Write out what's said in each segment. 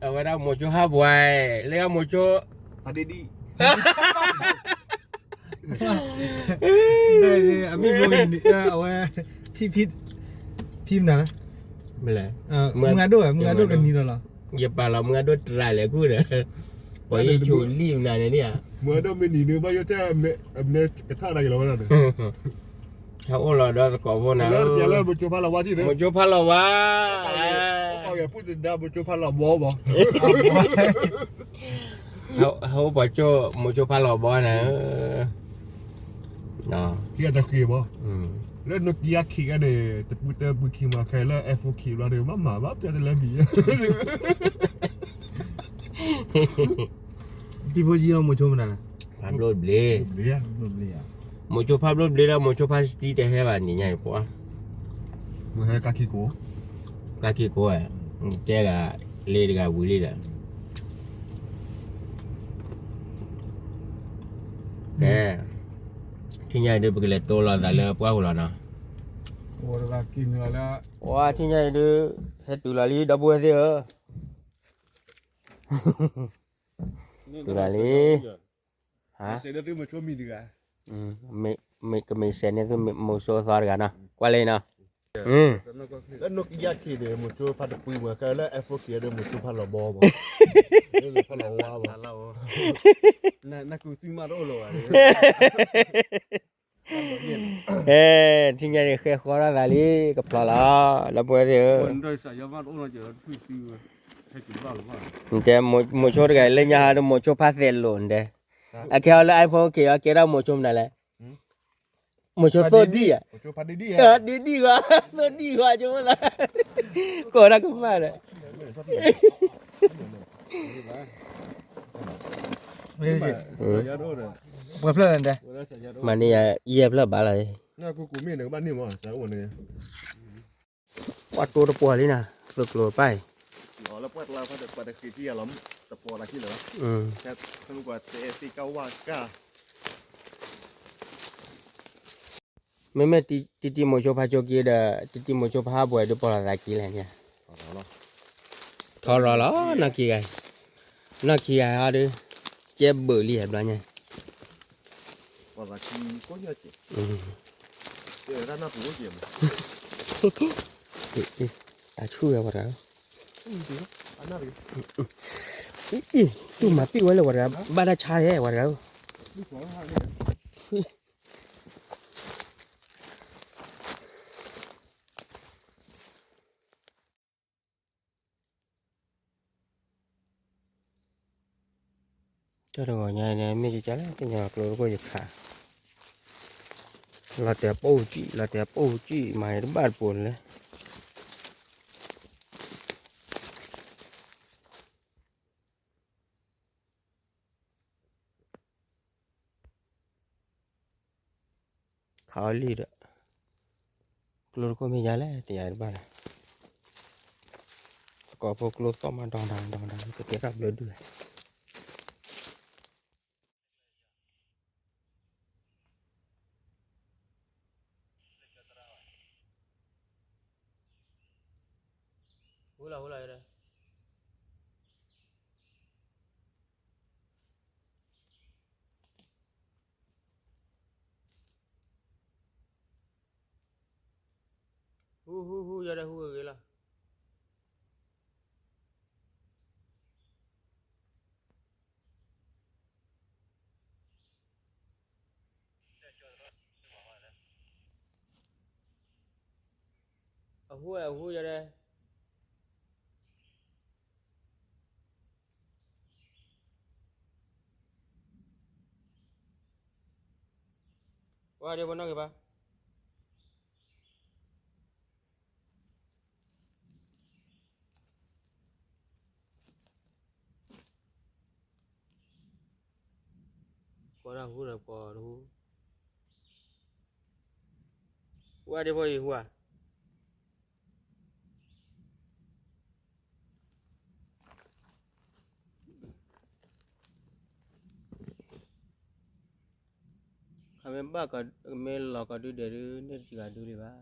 အဝဲဒၣ်မိၤဆိဟးဘှဲး လၢမိၤဆိ ဖးဒ့ဒံၣ် အမ့ၢ်မိၤ အဝဲ ဖံဖံ ဖံမနုၤလဲၣ်, မုၢ်ဂၤဒိၣ် မုၢ်ဂၤဒိၣ်ကနံၤလီၤလီၤ, ယပာ်လီၤမုၢ်ဂၤဒိၣ်တရၤလဲၣ်ခိၣ်ဒီး ပှၤယဆိၣ်လံမနုၤန့ၣ်ဧါ, မုၢ်ဂၤဒိၣ်မ့ၢ်နံၤန့ၣ် ဘၣ်ယိၣ်တဲ အမဲကထၣ်ဒၣ်က့ၤလီၤဝဲဒၣ်န့ၣ် ဟဲအိၣ်လီၤဒီးသကိးဖိနၤဧၢ, မိၤဆိဖးလီၤဝါ, မိၤဆိဖးလီၤဝါ, ဟဲအိၣ်ပှၤကၠိ မိၤဆိဖးလီၤဘီနၤဧၢ, ခံဂၤတဃ့ဘၣ်, လၢနီၣ်ကံယါခံဂၤန့ၣ် တပူၤတပူၤခံမး ခဲလၢ iPhone ခံဘျီဒီး ဘၣ်မၤဘၣ်ပျဲတလဲဘံၣ် တံၤဖိကံအီၤမိၤဆိမနုၤလဲၣ်, ဖးဘျိတဘျ့, မိၤဆိဖးဘျိတဘျ့ဒီး မိၤဆိဖးစတံတဟဲဘၣ်နံၤညါအံၤပှၤ, မ့ၢ်ဟဲကါခံကိး, ကါခံကိးဧါ, တဲဂၤ လ့တဂၤဝံၤလံဒီး, ကဲ, ထံၣ်ညါအံၤဒုး ပကလဲၤတိလီၤသးလၢပှၢ်ပူၤလီၤနီၤ, ဝါထံၣ်ညါအံၤဒုး ဟဲတုၤလီၤလံ ဒီပုၢ်ဝဲၢ်သ့ၣ်ဧၢ တုၤလီၤလံ, ဟါ, ကမ့ၢ်စဲးန့ၢ်သုမိၤဆိသီတဂၤနီၤ ကွၢ်လၢအံၤနီၤ, လၢနီၣ်ကံယါခံန့ၣ် မိၤဆိဖးတပူၤမး ခဲလၢ iPhone ခံဒီး မိၤဆိဖးလီၤဘီမး, ဖးလီၤဝါမး, နကူသုမးတအိၣ်လီၤဘၣ် ဟဲ, ထံၣ်ညါန့ၣ်ဃဲဃီထီၣ်သးလံ ကဖျီလီၤ ဒီပုၢ်ဝဲၢ်သ့ၣ်ဧၢ, တဲ, မိၤဆိတဂၤလၢညါဟးဒီး မိၤဆိဖးသဲးလိာ်တဲ, အခဲအံၤလၢ iPhone က့ၤအီၤ ကဲထီၣ်မိၤဆိမနုၤလဲၣ်, မိၤဆိသိၣ်ဒံၣ်ဧါ, ဒ့ဒံၣ်ဂီၤ, သိၣ်ဒံၣ်ဂီၤ ဆိမိၣ်သး, ကိးတၢ်ကမၣ်ဒီး ပှဲၤဖျၢၣ်လဲၣ်တဲ, မၤန့ၢ်ယၤ ယဲၢ်ဖျၢၣ်ဘၣ်လီၤ, ပှၤတိတပှီၤလံနၤ သုးကျိၤတပၢ်အံၤ, မ့မ့ၢ်တံတံမိၤဆိဖးဆိက့ဒီး တံတံမိၤဆိဖးဟးဘှဲးဒုးပီၢ်လီၤသးက့လဲၣ်န့ၣ်, ထီရီၤလီၤ နီၢ်ခံဂၤ, နီၢ်ခံဂၤဟီဒီး ကဲဘၢၣ်လံဟဲဘျီညါ, တၢ်ဆူၣ်ဝဲပှၤတဂၤ, အံၤ တူၢ်မၤပံာ်ဝဲလၢပှၤတဂၤ ဘၣ်တၢ်ဆါလဲၣ်ပှၤတဂၤဧၢ, တၢ်တဂီၤညါအံၤန့ၣ် မ့ၢ်ကကလဲၣ် သ့ၣ်ညါကျိတခိၣ်ယခး, လီၤတဲာ်ပိၢ်ကံၣ် လီၤတဲာ်ပိၢ်ကံၣ် မၤတဘၣ်တပိၤလဲၣ် ခးအီၤလံဒီး ကျိတခိၣ်မ့ၢ်ယါလဲၣ် တယၤတဘၣ်လဲၣ်, သကိးဖိကျိသီၣ်မးဒီဒါဒီဒါ ကတဲတၢ်ဘျၢဒုး ဟူလီၤ ဟူလီၤ ဟူ ဟူ ဟူ ယၤဒီးဟူဂ့ၤဂ့ၤလီၤ. အဟူ အဟူ ယၤဒီး ဝဲဒၣ်ပနီၣ်ဂ့ၤဘၣ်. ကွၢ်တၢ်ဟူဒီးပှၤတဟူ, ဟူအါဒ့ဖိအံၤဟူဧါ. ခမ့ၢ်ဘၣ်ကမ့ၢ်လီၤကီးဒုဒဲးဒုး န့ၢ်တစှၤဒုလံဘၣ်.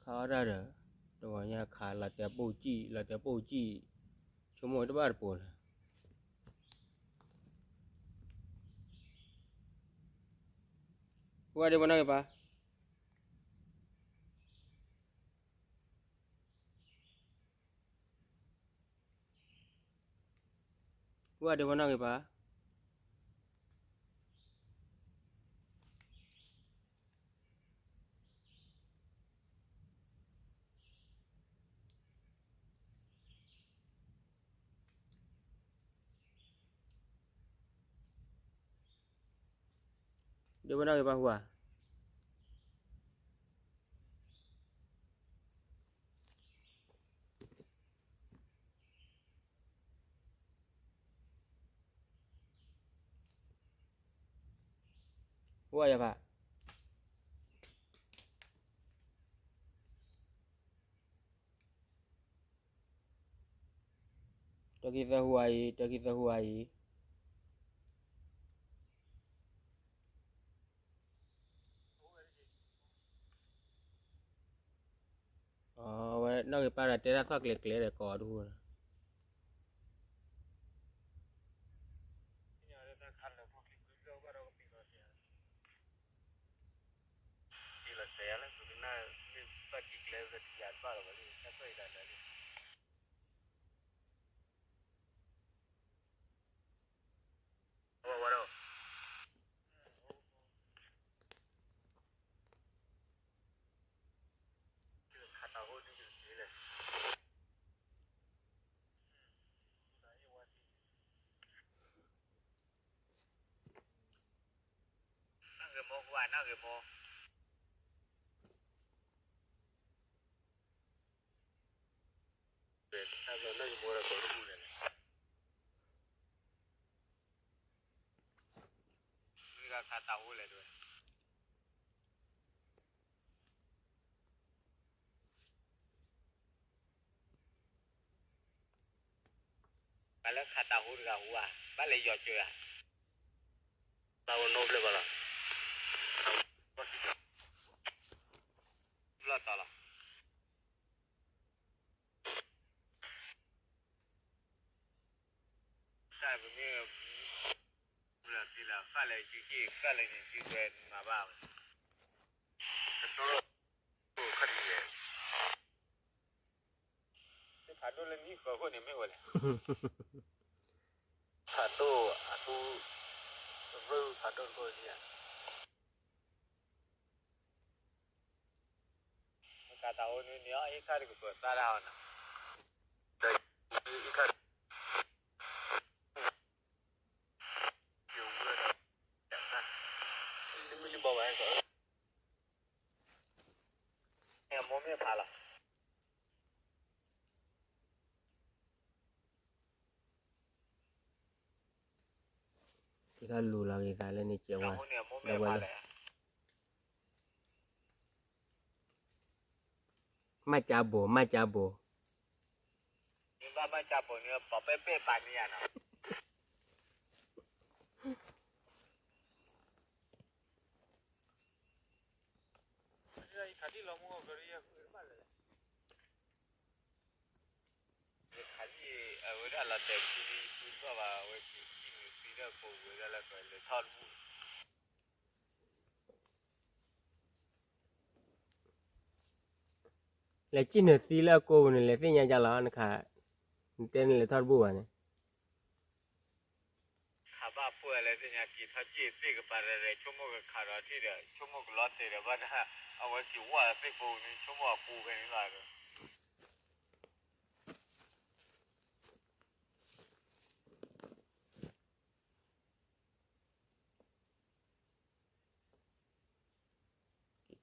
ခးအီၣ်တၢ်ဒီး တဂီၤညါခးလီၤတဲာ်ပိၢ်စံၣ် လီၤတဲာ်ပိၢ်စံၣ် ဆိကမိၣ်တဘၣ်တပိၤလၢ ဝဲဒၣ်ပနီၣ်ဂ့ၤပၢ် ဝဲဒၣ်ပနီၣ်ဂ့ၤပၢ် ဒိပနီၣ်ဂ့ၤပၢ်ဟူဧါ ဟူဧါယၤဖး တၢ်ခံသၢဟူအံၤ တၢ်ခံသၢဟူအံၤ အဝဲနီၣ်ဂ့ၤပၢ်ဒီးတဲတၢ်သီၣ်ကျဲၤကျဲၤဒီးကိးအီၤတဟူလီၤ နီၣ်ဂ့ၤမိၢ်ကွၢ် နီၣ်ဂ့ၤမိၢ် တၢ်ဘျီနီၣ်ဂ့ၤမိၢ်ဒီးကိးတပူၤလဲၣ်န့ၣ် ဝံၤဂၤခးတၢ်အိၣ်လဲၣ်တဝဲ ပှၤလၢခးတၢ်ဟူတဂၤဟူဧါ ဘၣ်လဲၤယီၤစၢၤဧါ တၢ်အိၣ်နိဖျဲၣ်ဘၣ်လီၤ ဘျီၣ်တီၤလီၤ တၢ်ပမ့ၢ် လၢသံလၢဃၣ်လၢစုက့ၣ် ဃၣ်လၢန့ၣ်စုကဝဲမၤဘၣ်ဝဲ ကတိၤ ခါဒ်လဲၣ် ဖးဒိၣ်လၢနံၣ်ဃၢၤခိၣ်န့ၣ်မ့ၢ်ဝဲလဲၣ် ဖးဒိၣ်အသူ ရူၢ်ဖးဒိၣ်တခိၣ်ဒံးဧါ မတၤတၢ်အိၣ်န့ၣ်န့ၣ် အအ့ၣ်ခါတကပၤသၣ်ဒၣ်အီၤနီၤ အ့ၣ်ခါ တမုၢ်တဘီဘၣ် မိၢ်မ့ၢ်ဖးလီၤ ကထီၣ်လူၤလီၤဂ့ၤသးလၢန့ၣ်ကဲဝဲ ဒီပုၢ်ဝဲၢ်လၢ မၤကၢဘိး မၤကၢဘိး မ့ၢ်ဘၣ်မၤကၢဘိးန့ၣ် ပှၤပဲပဲပာ်န့ၢ်ယၤနီၤ ယခးလံ အဝဲဒၣ်လီၤတဲာ်ခံလံ ဃုဘၣ်ဘၣ် အဝဲက့ၤစံၣ်နုာ်သံလၢအကိာ်ပူၤဝဲဒၣ်လၢပှၤလဲၤထီၣ်တဘူၣ် လဲၤစံၣ်နုာ်သံလၢအကိာ်ပူၤန့ၣ် လဲၤသ့ၣ်ညါကၢ်လီၤ နခး နတဲနလဲၤထီၣ်တဘူၣ်ဘၣ်န့ၣ် ခးဘၣ်ဖှိၣ်လဲၤသ့ၣ်ညါက့ၤထီၣ်စ့ၢ်သ့ၣ်ကပၤဒီး ဆိကမိၣ်ကခးဒီးထံၣ်ဒီး ဆိကမိၣ်ကလီၤတဲာ်ဒီးဘၣ်တၢ် အဝဲက့ၤဝဲသ့ၣ်ကိးပူၤန့ၣ် ဆိကမိၣ်အပူၤဖဲန့ၣ်လီၤ ကထံၣ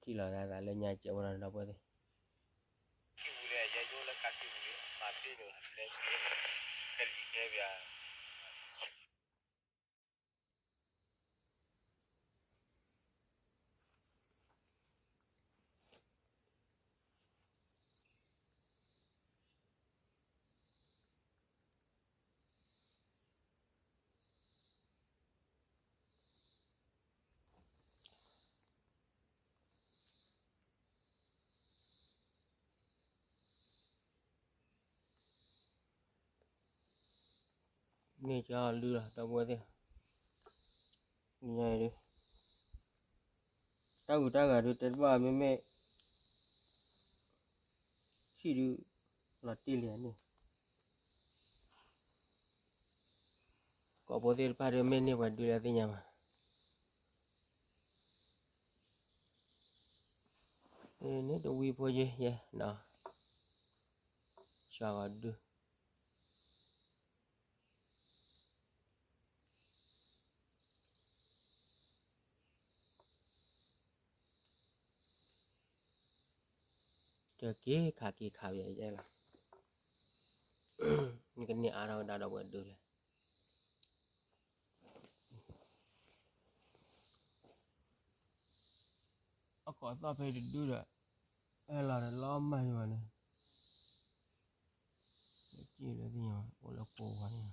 ်လီၤသးလၢညါကဲဝဲဒီးဒီပုၢ်ဝဲၢ်သ့ၣ် ထံၣ်ပူၤဒီး ယယိလၢကးထံၣ်ပူၤန့ၣ် မၤသ့ဒီး လဲၤကဲ ကလံၤကဲပၠး န့ၣ်ကလုၢ်လီၤ ဒီပုၢ်ဝဲၢ်သ့ၣ်, ညါအံၤဒုး တၢ်ဂုၤတၢ်ဂၤဒုး တဲတဘၣ်မ့မ့ၢ် ဆံၣ်ဒုး လီၤတံၢ်လံန့ၣ်, ကိးဖိသ့ၣ်တဖၣ်ဒုး မ့ၢ်န့ၢ်ပှၤဒုးလၢသ့ၣ်ညါဘၣ်. န့ၣ်တဝံဖိယဲၢ်ယဲၢ်နီၤ, စှၤဂီၤဒုး ကက့ၤခးက့ၤခးပယဲလီၤ, မ့ၢ်ကန့ၢ်အါထီၣ်ဝဲဒၣ်ဒီပုၢ်ဝဲၢ်ဒုးလဲၣ်. အကိးသီၣ်ဖဲတဒုဒီး ဟဲလီၤဒီးလီၤမၢ်ယၤန့ၣ်, က့ၤလၢသ့ၣ်ညါ အိၣ်လၢကိးဝါန့ၣ်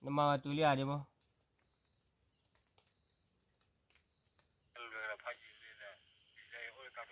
နမၤဝဲတုၤလံဧါဒ့ဘိ န့ၣ် ပှဲၤပှဲၤလီၤ ဒီပုၢ်ဝဲၢ်သ့ၣ်,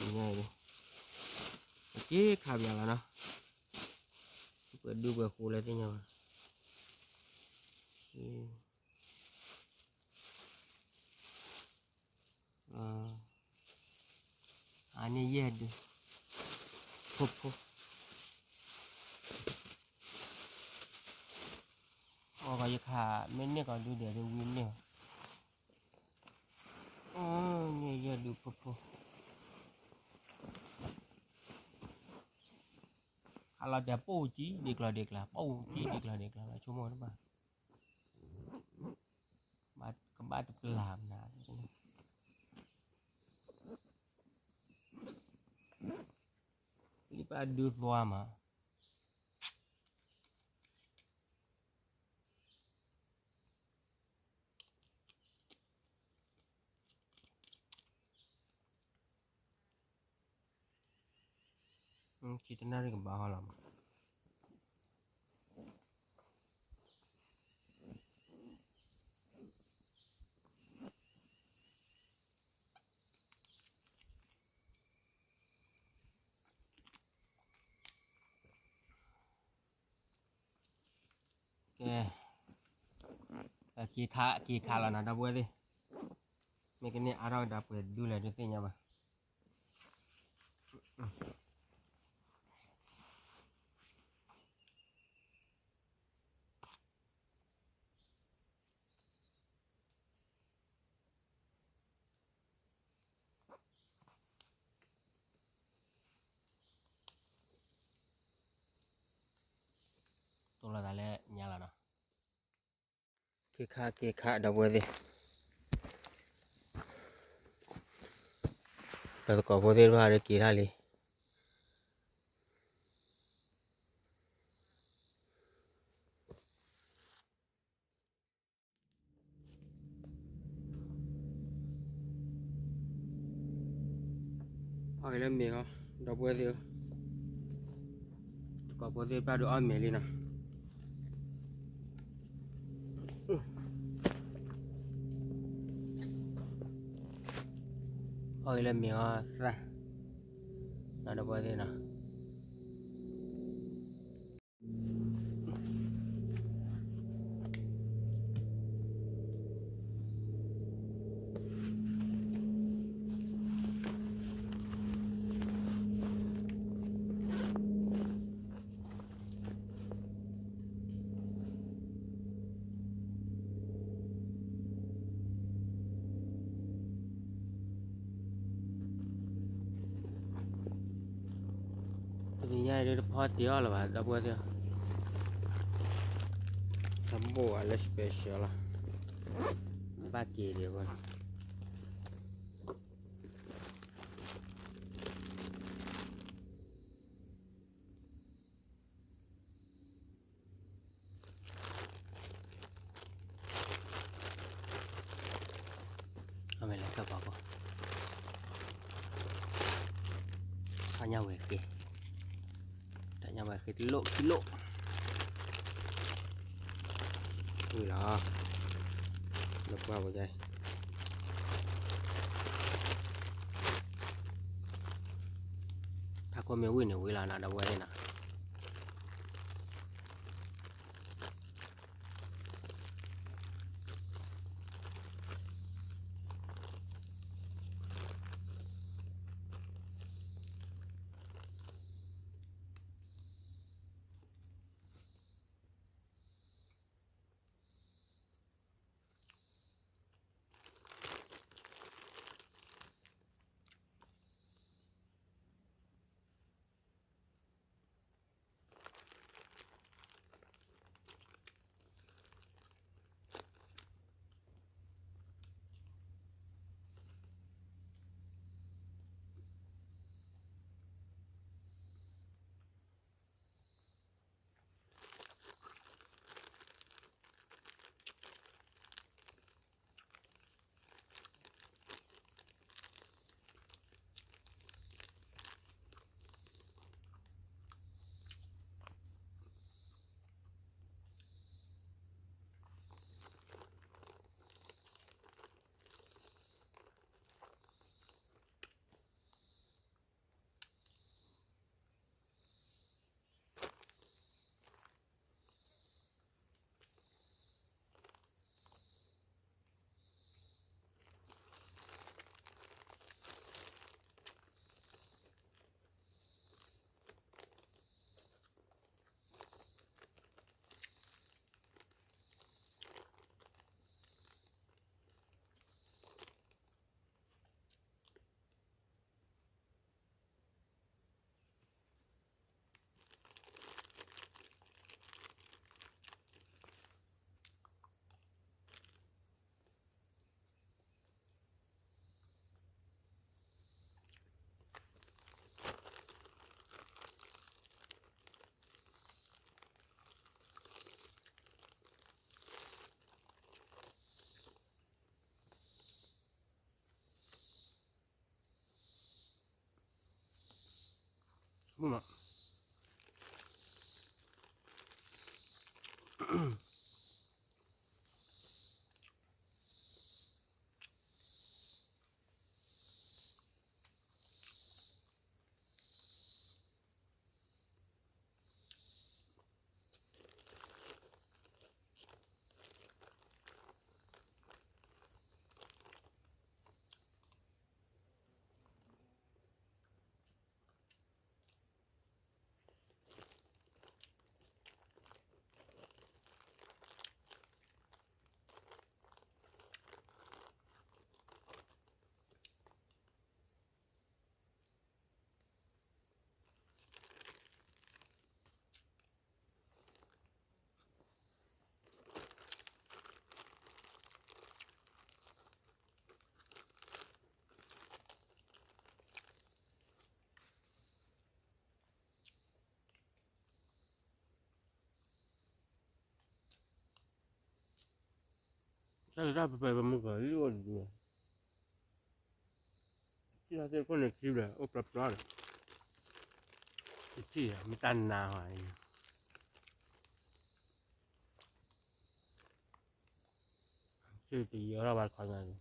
ညါအံၤ အက့ၤခးပယီၤလီၤနီၤ, ပှဲၤဒုပှဲၤဃိလၢသ့ၣ်ညါဘၣ်. အန့ၣ်ယဲၢ်ဒုး ဖိဖိ အီကီးယခး မ့ၢ်န့ၢ်ကီးဒုးဒဲးဒုးဝံၤန့ၢ်, န့ၣ်ယဲၢ်ဒုးဖိဖိ ဟးလီၤတဲာ်ပိာ်ကံဒ်ကျီဒ်ကျါ ပိာ်ကံဒ်ကျီဒ်ကျါ ဘၣ်ဆိကမိၣ်တဘၣ် ကဘၣ်တပျၢ်မနုၤ, လံပၢ်ဒုးသွါမး ခံတနၣ်ရံၣ်ကဘၣ်ဟီလီၤမး. ကဲ, က့ၤခး က့ၤခးလီၤနၤ ဒီပုၢ်ဝဲၢ်သ့ၣ်, မ့ၢ်ကန့ၢ်အါထီၣ်ကဒါပှဲၤဒုလဲၣ်ဒုးသ့ၣ်ညါဘၣ်. တိၢ်လီၤသးလၢညါလီၤနီၤ, က့ၤခး က့ၤခး ဒီပုၢ်ဝဲၢ်သ့ၣ်, ဒီးသကိးဖိသ့ၣ်တဖၣ်ဒီးက့ၤထီၣ်လံ. အီၣ်က့ၤလၢမ့ၤဟီ ဒီပုၢ်ဝဲၢ်သ့ၣ်ဧၢ, သကိးဖိသ့ၣ်တဖၣ်ဒုးအီၣ်မ့ၤလံနီၤ, အီၣ်က့ၤလၢမ့ၤဟီသၣ်, ဒီပုၢ်ဝဲၢ်သ့ၣ်နီၤ. နံၤညါအံၤဒ်တဖီတ့ၢ်အီၤလၢၤဘၣ် ဒီပုၢ်ဝဲၢ်သ့ၣ်, တၢ်ဘိၣ်ဝဲလၢ special လီၤ, ဘၣ်က့ၤဒံးအဃိန့ၣ် အမ့ၢ်လဲၤထၢၣ်ပှၤဘၣ်, ထီၣ်ညၣ်ဝဲၤဃ့, ထီၣ်ညၣ်ဝဲၤဃ့တလိၣ်ခံလိၣ်, ဝံၤလီၤ, လၢပှၢ်ပူၤ, ထးခိၣ်မ့ၢ်ဝံၤန့ၣ်ဝံၤလီၤနီၤ ဒီပုၢ်ဝဲၢ်သ့ၣ်နီၤ.တၢ်လၢတၢ်ပှဲၤပှဲၤပမုၢ်ကီၤလံအိၣ်ဒံး, ထံၣ်ထီၣ်သ့ၣ်ခိၣ်န့ၣ်ခံဘျဲၣ် အိၣ်ပျီပျီဒီး, တထံၣ်မ့ၢ်တၢ်နါဟီ, တယီၤထီၣ်ဘၣ်တခီညါန့ၣ်.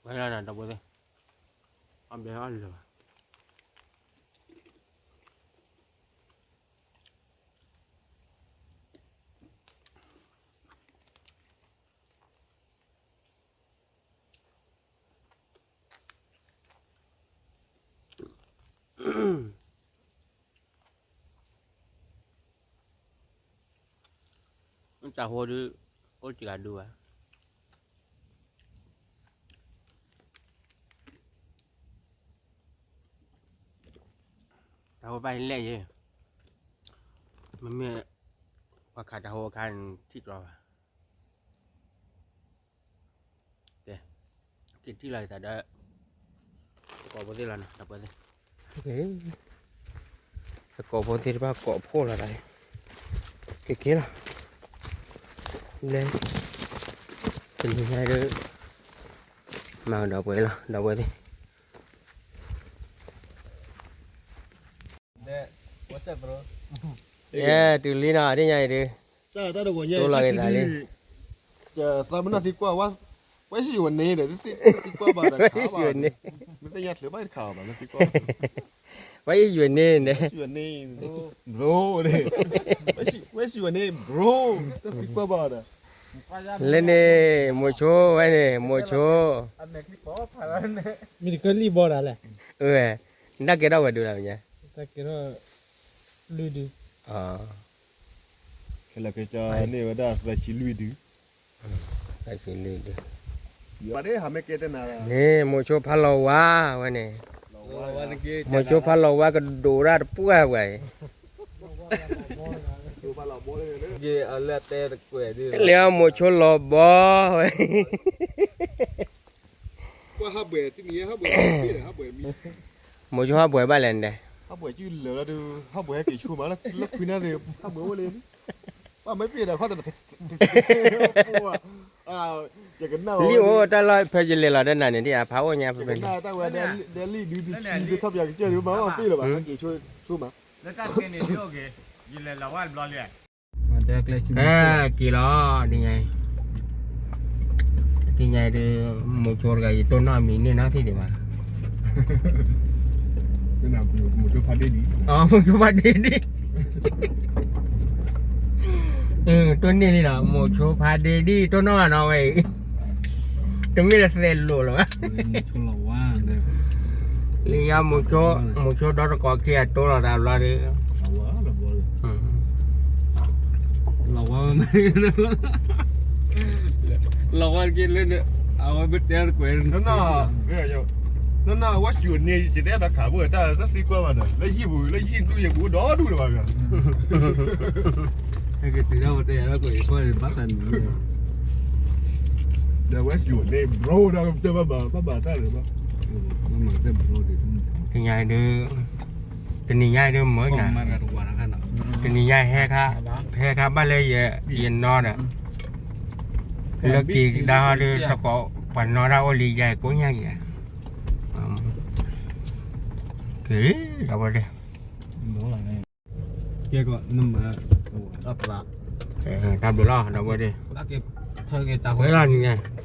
ဒီပုၢ်ဝဲၢ်သ့ၣ်, အဘျဲအီၣ်လၢာ်ဘၣ်. တၢ်ဟိဒုး အိၣ်တဂၤဒုးဘၣ်. တၢ်ဟိဘၣ်လဲၣ်ယဲ, မ့မ့ၢ် ပှၤခးတၢ်ဟိအခါန့ၣ် ထံၣ်တြီဘၣ်. ကဲ, က့ၤထံၣ်လီၤသးဒီး ကိးဖိသ့ၣ်လီၤနီၤ, ဒီပုၢ်ဝဲၢ်သ့ၣ်, ကိးဖိသ့ၣ်တဖၣ်ကိးဖှိၣ်လီၤသး, ကက့ၤလီၤ, လဲၤ, တနံၤညါဒုး မၤကဒီးပှဲၤလီၤ ဒီပုၢ်ဝဲၢ်သ့ၣ်. ယဲ တုၤလံနီၤ တနံၤညါအံၤဒုး, တၢ်တဂီၤညါအံၤ တိလီၤက့ၤသးလံ, သးမနၢ်သံကွၢ်ဝဲ, ဝဲယိၤန့ၣ်ဒီး သံကွၢ်ဘၣ်ဒီးခးဘၣ်, မ့ၢ်သ့ၣ်ညါချုးဘၣ်တခးဘၣ် သံကွၢ်, ဝဲယိၤန့ၣ်န့ၣ်, bro, ဝဲယိၤန့ၣ် bro, တသံကွၢ်ဘၣ်ဒီး, လၢန့ၣ် မိၤဆိဝဲန့ၣ် မိၤဆိ မ့ၢ်တကလံၢ်ဘီဒၣ်လဲၣ်, နတၢ်ကဲထီၣ်ဝဲဒုးလီၤမ့ၢ်ညါ, တၢ်ကဲထီၣ်လွံၢ်ဒု, ခဲလၢာ်ကဲန့ၢ်ဝဲဒၣ်သၢဆံလွံၢ်ဒု, သၢဆံလွံၢ်ဒု, န့ၣ် မိၤဆိဖးလီၤဝါဝဲန့ၣ်, မိၤဆိဖးလီၤဝါကဒိးဒၣ်တပှၢ်ပှၢ်အံၤ, လၢမိၤဆိလီၤဘီဝဲ မိၤဆိဟးဘှဲးဘၣ်လဲၣ်န့ၣ်, ဟးဘှဲးလၢ ဟးဘှဲးဟဲက့ၤဆိမးလၢခွံနၣ်ရံၣ်, ဟးဘှဲးအိၣ်လၢ, လံၣ်အိၣ်တၢ်လီၢ်ဖဲယလဲၤလီၤဒီးနၤန့ၣ် ဒ်အဖးအိၣ်ညါဖဲဖဲန့ၣ်, တၢ်ဝဲဒဲလံၣ်ဒုးတဆံဒုးထီၣ်ပယီၤကစၢၢ်ဒုး ဘၣ်အီၣ်ပ့ၢ်လၢၤဘၣ် ဟဲက့ၤဆိမး လၢတၢ်ခဲန့ၣ် ယလဲၤလီၤဝဲတဘျီလံ, က့ၤလီၤ, တနံၤညါအံၤဒုး မိၤဆိတဂၤအံၤ တိၢ်နီၣ်အမံၤန့ၢ်နီတထံၣ်ဒံးဘၣ်, မိၤဆိဖးဒ့ဒံး, တိၢ်န့ၢ်လံဒီး မိၤဆိဖးဒ့ဒံး တိၢ်နီၣ်နီၤဝဲအံၤ, တမ့ၢ်လၢသဲးလိာ်လၢၤဘၣ် လၢယၤ မိၤဆိဒီသကိးခံဂၤတိၢ်လီၤတၢ်ဘျီဒီး, လီၤဝါ, လီၤဝါက့ၤလၢန့ၣ်, အဝဲမ့ၢ်တဲတကွဲး, နီၢ်နီၢ်, ဝဲစူၤန့ၣ် ယတဲဒီးခးဘိၣ်တၢ်သံကွၢ်ဘၣ်ဒီး လၢဟံၣ်ပူၤ လၢဟံၣ်တူၢ်ယပူၤဒီဒူၣ်တဘၣ်ဘၣ်, ဟဲက့ၤတုၤဒၣ်ဝဲတဲယၤလၢကွဲးယကွၢ်ဘၣ်သးန့ၣ်, ဒီးဝဲစူၤန့ၣ် bro ဒီးတဲဘၣ်ဘၣ် ဘၣ်ဘၣ်တၢ်လၢၤဘၣ်, တနံၤညါဒုး, တနံၤညါဒုးမုၢ်နၤ, တနံၤညါဟဲခါ, ဟဲခါဘၣ်လၢယနီၤဒီး, လၢက့ၤကဒါဟီဒုး သကိးပှၤနီၤတၢ်အိၣ်လံ ယၤကိးညါက့ၤ, က့ၤ, ဒီးဝဲ, ကဲကီး, တၢ်ဘျုးလီၤ ဒီးဝဲ, ဝဲလီၤနံၤ